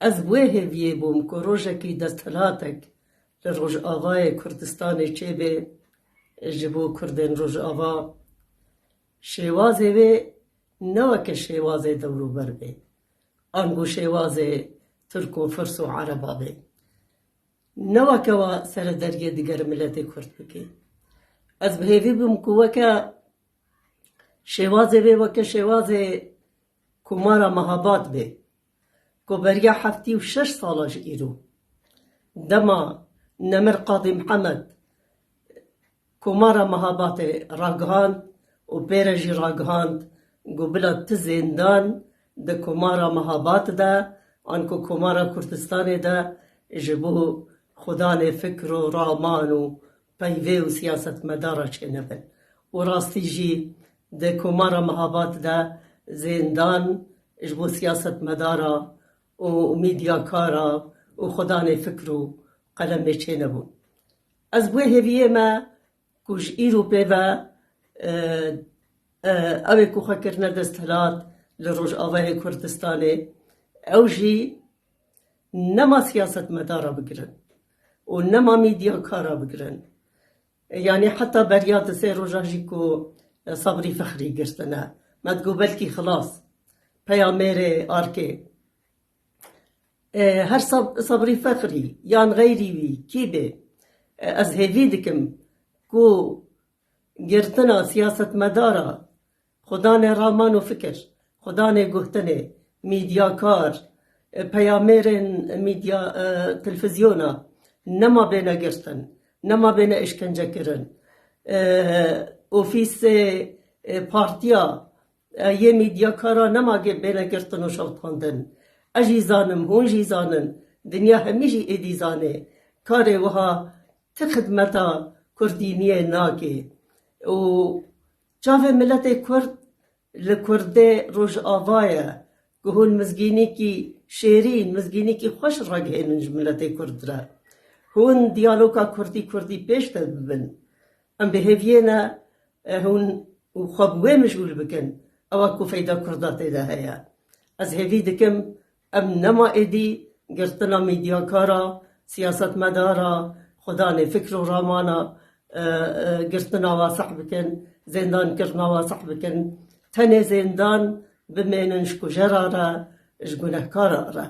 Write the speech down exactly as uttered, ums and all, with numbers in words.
Ez bi wê hêviyê bûm ku rojekî desthilatek li Rojavayê Kurdistanê çêbe ji bo Kurdên Rojava. Şêwazê wê ne weke şêwazê dewrûber be, ango şêwazê Tirk û Firs û Ereba be. Ne weke wa serederiyê digere miletê Kurd bike. Ez bi hêvî bûm ku weke şêwazê wê weke şêwazê Komara Mehabad be, ku beriya heftî û şeş sala ji îro, dema Nemir Qadî Mihemed Komara Mehabatê ragihand û pê re jî ragihand ku bila ti zêndan di Komara Mehabat de, anku Komara Kurdistanê de ji bo xwedanê fikr û raman û peyvê û siyasetmedara çênebin. Û rastî jî di Komara Mehabat de zêndan ji bo siyasetmedara û mîdyakara û xwedanê fikr û qelemê çênebûn. Ez bi wê hêviyê me ku ji îro pê ve, e, e, ew ê ku xwe kirine desthilat li Rojavayê Kurdistanê, ew jî nema siyasetmedara bigirin û nema mîdyakara bigirin. Yanî heta beriya di sê roja jî ku Sabrî Fexrî girtine, me digot belkî xilas, peyamêrê arkê. E, her Sab-, Sabrî Fexrî yan xeyrî wî kî be, e, ez hêvî dikim ku girtina siyasetmedara, xwedanê raman û fikir, xwedanê guhtinê, mîdyakar, e, peyamêrên mîdya, e, televîzyona nema bêne girtin, nema bêne îşkence kirin. E, ofîsê, e, partiya, e, yê mîdyakara nema ge-, bêne girtin û şewitandin. Ez jî zanim, hûn jî zanin, dinya hemî jî êdî zanê. Karê wiha ti xidmeta Kurdî niyê nake. Û çavê miletê Kurd li Kurdê Rojava ye ku hûn mizgînîkî şêrîn, mizgînîkî xweş ragihênin ji miletê Kurd re. Hûn diyaloga Kurdî Kurdî pêş de bibin. Em bi hêviyê ne, e, hûn û xwe bi wê mijûl bikin, ewa ku feyda Kurda tê de heye. Ez hêvî dikim, em nema êdî girtina mîdyakara, siyasetmedara, xwedanê fikr û ramana, e, e, girtina wa seh bikin, zêndankirina wa seh bikin. Tenê zêndan bimênin ji kujera re, ji gunehkara re.